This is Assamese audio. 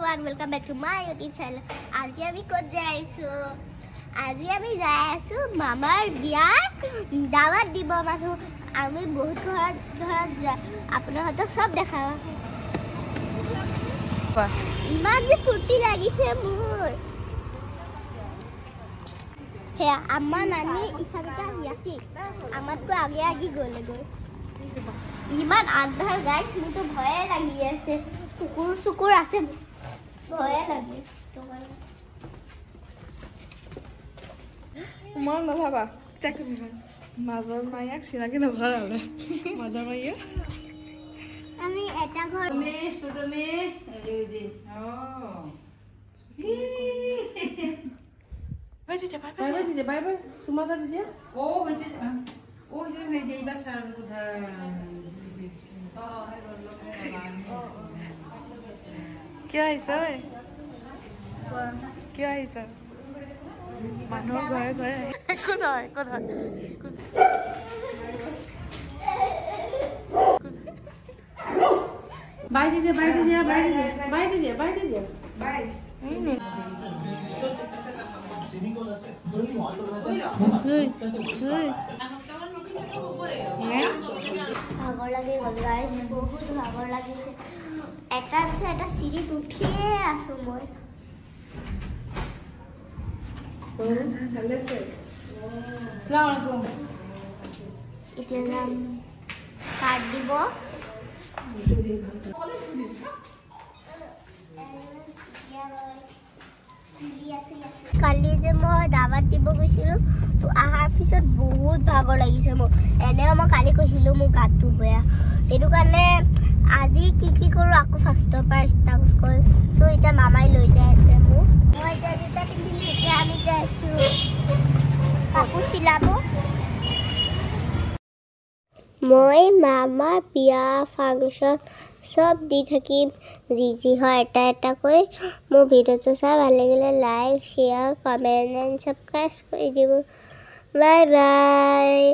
Everyone, welcome back to my YouTube channel. আজি আমি ক'ত যাই আছোঁ? আজি আমি যাই আছোঁ মামাৰ বিয়াত দাৱাত দিব মানুহ। আমি বহুত ঘৰত ঘৰত আপোনালোকক চব দেখাম। ইমান যে ফূৰ্তি লাগিছে মোৰ। সেয়া আমাৰ নানী ইছাবিতা আহি আছিল, আমাতকৈ আগে আগে গ'লেগৈ। ইমান আন্ধাৰ গাইছ, মোৰতো ভয়ে লাগি আছে। কুকুৰ চুকুৰ আছে, ভয়ে লাগে। মই নাভাবা মাজৰ মাইয়াক চিনাকি নকৰা। মাজৰ মাইয়া আমি এটা ঘৰ। বাই বাই চুমা এটা দি দিয়া। কিয় আহিছ ঐ? কিয় আহিছ? মানুহৰ ঘৰে ঘৰে একো নহয়, একো নহয়। বাই দি দিয়া, বাই দি দিয়া, বাই দি দিয়া, বাই দি দিয়া, বাই দি দিয়া। ভাগৰ লাগি গ'ল গাইছ, বহুত ভাগৰ লাগিছে। এটাৰ পিছত এটা চিৰিত উঠিয়ে আছো মই। এতিয়া যাম কাৰ্ড দিব। কালি যে মই দাৱাত দিব গৈছিলোঁ, তো অহাৰ পিছত বহুত ভাগৰ লাগিছে মোৰ। এনেও মই কালি কৈছিলোঁ মোৰ গাটো বেয়া, সেইটো কাৰণে আজি কি কি কৰোঁ আকৌ ফাৰ্ষ্টৰ পৰা ষ্টাৰ্ট কৰিম। তো এতিয়া মামাই লৈ যাই আছে মোক। মই এতিয়া জোতা পিন্ধিলোঁ, এতিয়া আমি যাই আছোঁ কাপোৰ চিলাব। মই মামাৰ বিয়া ফাংচন চব দি থাকিম, যি যি হয় এটা এটাকৈ। মোৰ ভিডিঅ'টো চাই ভাল লাগিলে like, share, comment and subscribe কৰি দিব। Bye bye.